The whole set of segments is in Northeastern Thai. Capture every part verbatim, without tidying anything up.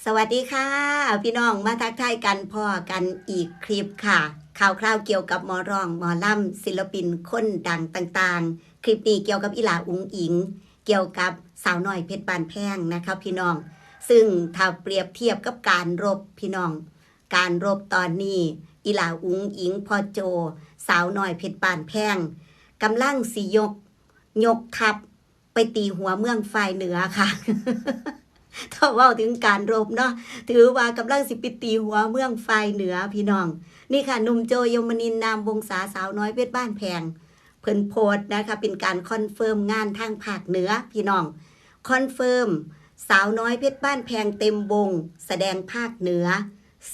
สวัสดีค่ะ พี่น้องมาทักทายกันพ้อกันอีกคลิปค่ะ ข่าวคราวเกี่ยวกับหมอร้องหมอลำศิลปินคนดังต่างๆ คลิปนี้เกี่ยวกับอีหลาอุ๋งอิ๋ง เกี่ยวกับสาวน้อยเพชรบ้านแพงนะคะพี่น้อง ซึ่งถ้าเปรียบเทียบกับการรบพี่น้อง การรบตอนนี้อีหลาอุ๋งอิ๋งพ่อโจ สาวน้อยเพชรบ้านแพงกำลังสิยกยกทัพ ไปตีหัวเมืองฝ่ายเหนือค่ะ ถ้าเว้าถึงการรบเนาะ ถือว่ากำลังสิไปตีหัวเมืองฝ่ายเหนือพี่น้อง นี่ค่ะหนุ่มโจยมนินทร์นามวงศาสาวน้อยเพชรบ้านแพง เพิ่นโพสต์นะคะเป็นการคอนเฟิร์มงานทางภาคเหนือพี่น้อง คอนเฟิร์มสาวน้อยเพชรบ้านแพงเต็มวง แสดงภาคเหนือ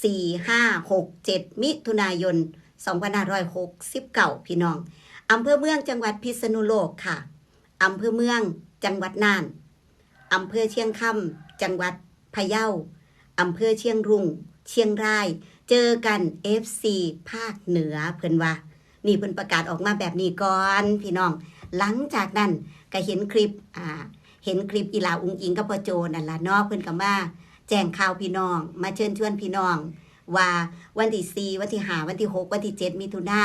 สี่ ห้า หก เจ็ด มิถุนายน สองพันห้าร้อยหกสิบเก้า พี่น้อง อำเภอเมืองจังหวัดพิษณุโลกค่ะ อำเภอเมืองจังหวัดน่าน อำเภอเชียงคำจังหวัดพะเยา อำเภอเชียงรุ้งเชียงราย เจอกัน เอฟซี ภาคเหนือเพิ่นว่า นี่เพิ่นประกาศออกมาแบบนี้ก่อนพี่น้อง หลังจากนั้นก็เห็นคลิปอ่าเห็นคลิปอีหลาอุ๋งอิ๋งกับพ่อโจนั่นล่ะเนาะ เพิ่นก็มาแจ้งข่าวพี่น้อง มาเชิญชวนพี่น้อง ว่าวันที่สี่ วันที่ห้า วันที่หก วันที่เจ็ด มิถุนา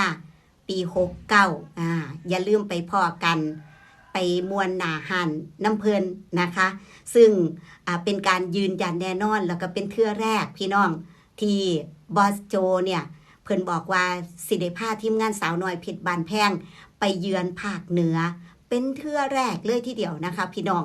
ปี หกเก้า อ่า อย่าลืมไปพ้อกัน ไปม่วนหน้าฮ้านนำเพิ่นนะคะ ซึ่งอ่าเป็นการยืนยันแน่นอน แล้วก็เป็นเทื่อแรกพี่น้อง ที่บอสโจเนี่ย เพิ่นบอกว่าสิได้พาทีมงานสาวน้อยเพชรบ้านแพง ไปเยือนภาคเหนือ เป็นเทื่อแรกเลยทีเดียวนะคะพี่น้อง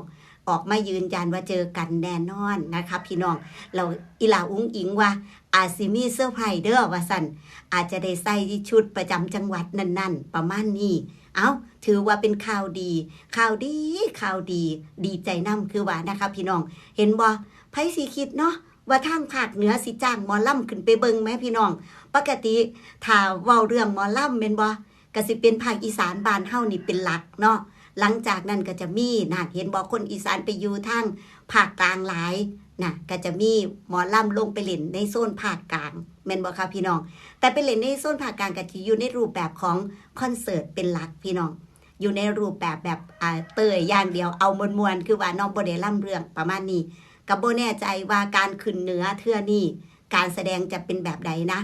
ออกมายืนยันว่าเจอกันแน่นอนนะคะพี่น้อง แล้วอีหลาอุ๋งอิ๋งว่า อาจสิมีเซอร์ไพรส์เด้อว่าซั่น อาจจะได้ใส่ชุดประจำจังหวัดนั่นๆ ประมาณนี้ เอ้า ถือว่าเป็นข่าวดี ข่าวดี ข่าวดี ดีใจนำคือว่านะคะพี่น้อง เห็นบ่ ไผสิคิดเนาะ ว่าทางภาคเหนือสิจ้างหมอลำขึ้นไปเบิ่งแหมพี่น้อง ปกติถ้าเว้าเรื่องหมอลำแม่นบ่ ก็สิเป็นภาคอีสานบ้านเฮานี่เป็นหลักเนาะ หลังจากนั้นก็จะมี น่ะ เห็นบ่ คนอีสานไปอยู่ทางภาคกลางหลาย น่ะ ก็จะมีหมอลำลงไปเล่นในโซนภาคกลาง แม่นบ่คะพี่น้อง แต่ไปเล่นในโซนภาคกลางก็สิอยู่ในรูปแบบของคอนเสิร์ตเป็นหลักพี่น้อง อยู่ในรูปแบบแบบ อ่า เต้ยอย่างเดียว เอาม่วนๆ คือว่าเนาะ บ่ได้ลำเรื่องประมาณนี้ ก็บ่แน่ใจว่าการขึ้นเหนือเทื่อนี้ การแสดงจะเป็นแบบใดนะ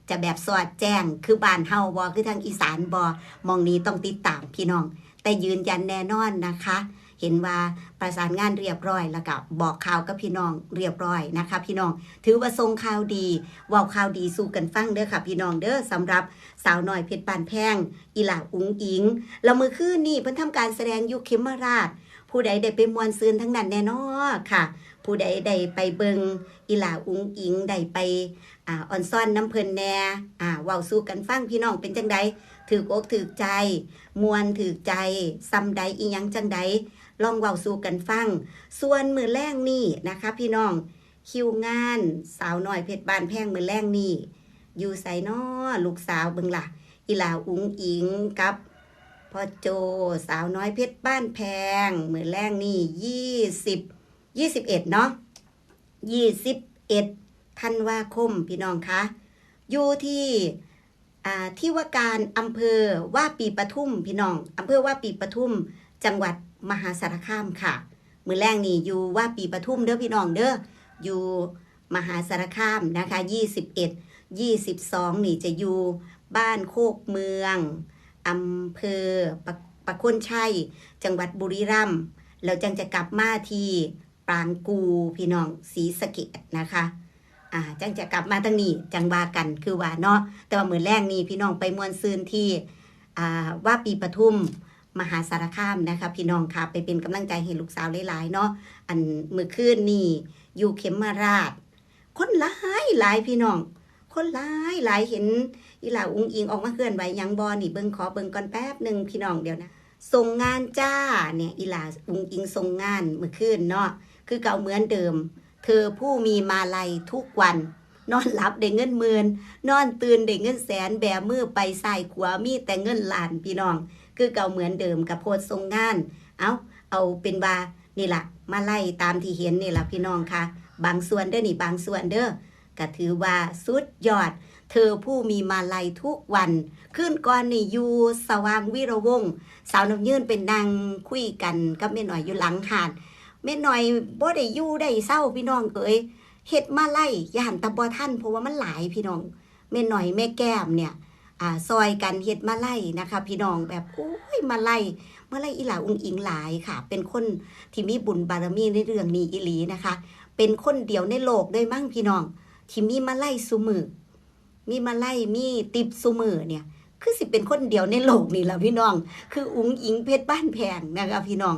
จะแบบสอดแจ้งคือบ้านเฮาบ่ คือทางอีสานบ่ หม่องนี้ต้องติดตามพี่น้อง แต่ยืนยันแน่นอนนะคะ เห็นว่าประสานงานเรียบร้อย แล้วก็บอกข่าวกับพี่น้องเรียบร้อยนะคะพี่น้อง ถือว่าส่งข่าวดี เว้าข่าวดีสู่กันฟังเด้อค่ะพี่น้องเด้อ สำหรับสาวน้อยเพชรบ้านแพง อีหลาอุ๋งอิ๋ง แล้วมื้อคืนนี้เพิ่นทำการแสดงอยู่เขมราช ผู้ใดได้ไปม่วนซื่นทั้งนั้นแน่นอนค่ะ ผู้ใดได้ไปเบิ่งอีหลาอุ๋งอิ๋ง ได้ไป อ่า ออนซอนนำเพิ่นแน่ อ่า เว้าสู่กันฟังพี่น้องเป็นจั่งใด ถืกอกถืกใจ ม่วนถืกใจ ส่ำใดอิหยังจั่งใด ลองเว้าสู่กันฟัง ส่วนมื้อแลงนี้นะคะพี่น้อง คิวงานสาวน้อยเพชรบ้านแพงมื้อแลงนี้ อยู่ไสน้อ ลูกสาวเบิ่งล่ะ อีหลาอุ๋งอิ๋งกับพ่อโจ สาวน้อยเพชรบ้านแพง มื้อแลงนี้ ยี่สิบ ยี่สิบเอ็ด เนาะ ยี่สิบเอ็ด ธันวาคม พี่น้องคะ อยู่ที่ อ่า ที่ว่าการอำเภอวาปีปทุม พี่น้อง อำเภอวาปีปทุม จังหวัดมหาสารคามค่ะ มื้อแลงนี่อยู่วาปีปทุมเด้อพี่น้องเด้อ อยู่มหาสารคามนะคะ ยี่สิบเอ็ด ยี่สิบสอง นี่จะอยู่บ้านโคกเมือง อำเภอประ ประโคนชัย จังหวัดบุรีรัมย์ แล้วจั่งจะกลับมาที่ปรางกู่ พี่น้อง ศรีสะเกษนะคะ อ่า จั่งจะกลับมาทางนี้ จั่งว่ากัน คือว่าเนาะ แต่ว่ามื้อแลงนี่พี่น้องไปม่วนซื่นที่ อ่า วาปีปทุม มหาสารคามนะคะ พี่น้องค่ะ ไปเป็นกำลังใจให้ลูกสาวหลายๆ เนาะ อันมื้อคืนนี่อยู่เขมราช คนหลายหลายพี่น้อง คนหลายหลาย เห็นอีหลาอุ๋งอิ๋งออกมาเคลื่อนไหวหยังบ่นี่ เบิ่ง ขอเบิ่งก่อนแป๊บหนึ่งพี่น้อง เดี๋ยวนะ ส่งงานจ้า เนี่ย อีหลาอุ๋งอิ๋งส่งงานมื้อคืนเนาะ คือเก่าเหมือนเดิม เธอผู้มีมาลัยทุกวัน นอนหลับได้เงินหมื่น นอนตื่นได้เงินแสน แบมือไปซ้ายขวามีแต่เงินล้านพี่น้อง คือเก่าเหมือนเดิม ก็โพสต์ส่งงาน เอ้า เอาเป็นว่านี่ล่ะ มาลัยตามที่เห็นนี่ล่ะพี่น้องค่ะ บางส่วนเด้อนี่ บางส่วนเด้อ ก็ถือว่าสุดยอด เธอผู้มีมาลัยทุกวัน คืนก่อนนี่อยู่สว่างวีระวงศ์ สาวน้ำยืนไปนั่งคุยกันกับแม่น้อยอยู่หลังฮ้าน แม่น้อยบ่ได้อยู่ได้เซาพี่น้องเอ๋ย เฮ็ดมาลัย ย่านแต่บ่ทัน เพราะว่ามันหลายพี่น้อง แม่น้อยแม่แก้มเนี่ย อ่า ซอยกันเฮ็ดมาลัยนะคะพี่น้อง แบบ โอ้ย มาลัย มาลัยอีหล่าอุ๋งอิ๋งหลายค่ะ เป็นคนที่มีบุญบารมีในเรื่องนี้อีหลีนะคะ เป็นคนเดียวในโลกเลยมั้งพี่น้อง ที่มีมาลัยซุมื้อ มีมาลัย มีทิปซุมื้อเนี่ย คือสิเป็นคนเดียวในโลกนี่ล่ะพี่น้อง คืออุ๋งอิ๋งเพชรบ้านแพงนะคะพี่น้อง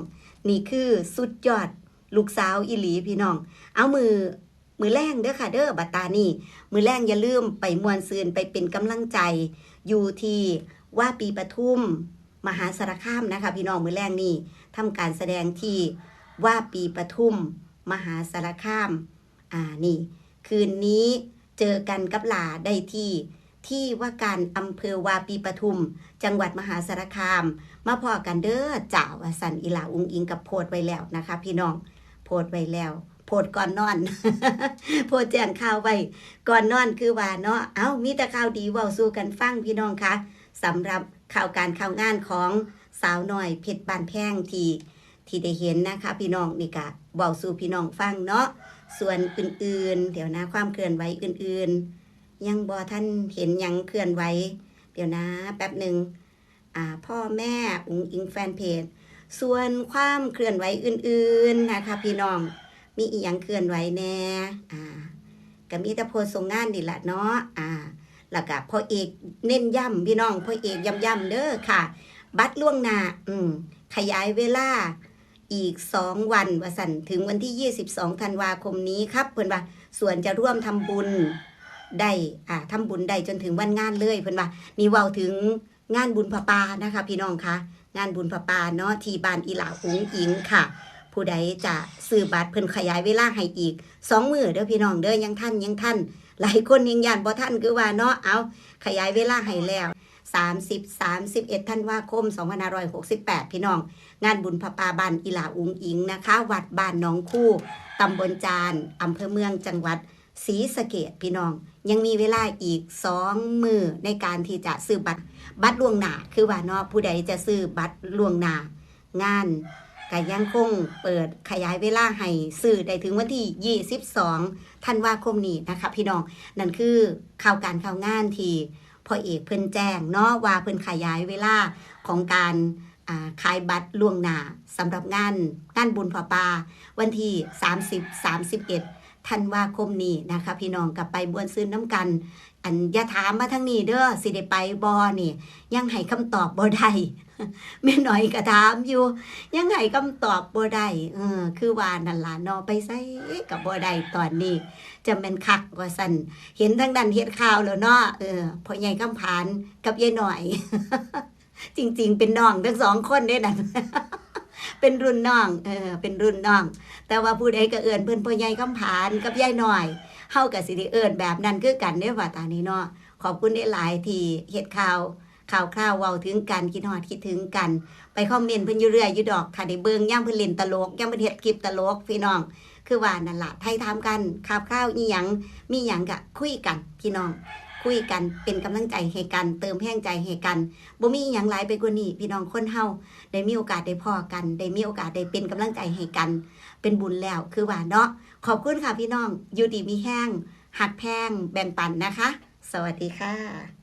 นี่คือสุดยอดลูกสาวอีหลีพี่น้อง เอามื้อ มื้อแลงเด้อค่ะเด้อ บัดตานี่ มื้อแลงอย่าลืมไปม่วนซื่น ไปเป็นกำลังใจ อยู่ที่วาปีปทุม มหาสารคามนะคะพี่น้อง มื้อแลงนี่ ทำการแสดงที่วาปีปทุม มหาสารคาม อ่า นี่ คืนนี้เจอกันกับหล่าได้ที่ ที่ว่าการอำเภอวาปีปทุม จังหวัดมหาสารคาม มาพ้อกันเด้อจ้า ว่าซั่น อีหล่าอุ๋งอิ๋งกับโพสต์ไว้แล้วนะคะพี่น้อง โพสต์ไว้แล้ว โพสต์ก่อนนอน โพสต์แจ้งข่าวไว้ก่อนนอนคือว่าเนาะ เอ้า มีแต่ข่าวดีเว้าสู่กันฟังพี่น้องคะ สำหรับข่าวการข่าวงานของสาวน้อยเพชรบ้านแพงที่ ที่ได้เห็นนะคะพี่น้อง นี่กะเว้าสู่พี่น้องฟังเนาะ ส่วนอื่นๆ เดี๋ยวนะ ความเคลื่อนไหวอื่นๆ ยังบ่ทันเห็นหยังเคลื่อนไหว เดี๋ยวนะ แป๊บหนึ่ง อ่า พ่อแม่อุ๋งอิ๋งแฟนเพจ ส่วนความเคลื่อนไหวอื่นๆ นะคะพี่น้อง มีอีหยังเคลื่อนไหวแน่ อ่า ก็มีแต่โพสต์ส่งงานนี่ล่ะเนาะ อ่า แล้วก็พ่อเอกเน้นย้ำพี่น้อง พ่อเอกย้ำๆ เด้อค่ะ บัตรล่วงหน้า อืม ขยายเวลาอีกสองวัน ว่าซั่น ถึงวันที่ยี่สิบสองธันวาคมนี้ครับ เพิ่นว่า ส่วนจะร่วมทำบุญได้ อ่า ทำบุญได้จนถึงวันงานเลย เพิ่นว่า นี่เว้าถึงงานบุญผ้าป่านะคะพี่น้องคะ งานบุญผ้าป่าเนาะ ที่บ้านอีหล่าอุ๋งอิ๋งค่ะ ผู้ใดจะซื้อบัตร เพิ่นขยายเวลาให้อีกสองมื้อเด้อพี่น้องเด้อ ยังทัน ยังทัน หลายคนยังย้านบ่ทันคือว่าเนาะ เอา ขยายเวลาให้แล้ว สามสิบ สามสิบเอ็ดธันวาคมสองพันห้าร้อยหกสิบแปด พี่น้อง งานบุญผ้าป่าบ้านอีหล่าอุ๋งอิ๋งนะคะ วัดบ้านหนองคู ตำบลจาน อำเภอเมือง จังหวัดศรีสะเกษ พี่น้อง ยังมีเวลาอีกสองมื้อในการที่จะซื้อบัตร บัตรล่วงหน้า คือว่าเนาะ ผู้ใดจะซื้อบัตรล่วงหน้า งานก็ยังคงเปิดขยายเวลาให้ซื้อได้ถึงวันที่ยี่สิบสองธันวาคมนี้นะคะพี่น้อง นั่นคือข่าวการข่าวงานที่พ่อเอกเพิ่นแจ้งเนาะ ว่าเพิ่นขยายเวลาของการ อ่า ขายบัตรล่วงหน้าสำหรับงาน งานบุญผ้าป่า วันที่สามสิบ สามสิบเอ็ดธันวาคมนี้นะคะพี่น้อง ก็ไปม่วนซื่นนำกัน อัน อย่าถามมาทางนี้เด้อ สิได้ไปบ่นี่ ยังให้คำตอบบ่ได้ แม่น้อยก็ถามอยู่ ยังให้คำตอบบ่ได้ เออ คือว่านั่นล่ะเนาะ ไปไสก็บ่ได้ตอนนี้ จะแม่นคักว่าซั่น เห็นทางนั้นเฮ็ดข่าวแล้วเนาะ เออ พ่อใหญ่คำผานกับยายน้อย จริงๆ เป็นน้องทั้งสองคนเด้นั่น เป็นรุ่นน้อง เออ เป็นรุ่นน้อง แต่ว่าผู้ใดก็เอิ้นเพิ่นพ่อใหญ่คำผานกับยายน้อย เฮาก็สิได้เอิ้นแบบนั้นคือกันเด้ ว่าตานี้เนาะ ขอบคุณหลายๆ ที่เฮ็ดข่าว ข่าวคราวเว้าถึงกัน คิดฮอดคิดถึงกัน ไปคอมเมนต์เพิ่นอยู่เรื่อยอยู่ดอก ถ้าได้เบิ่งยามเพิ่นเล่นตลก ยามเพิ่นเฮ็ดคลิปตลก พี่น้อง คือว่านั่นล่ะ ไทยถามกัน ข่าวคราวอีหยัง มีหยังก็คุยกัน พี่น้อง คุยกัน เป็นกำลังใจให้กัน เติมแรงใจให้กัน บ่มีอีหยังหลายไปกว่านี้ พี่น้องคนเฮา ได้มีโอกาสได้พ้อกัน ได้มีโอกาสได้เป็นกำลังใจให้กัน เป็นบุญแล้ว คือว่าเนาะ ขอบคุณค่ะพี่น้อง อยู่ดีมีแฮง ฮักแพง แบ่งปันนะคะ สวัสดีค่ะ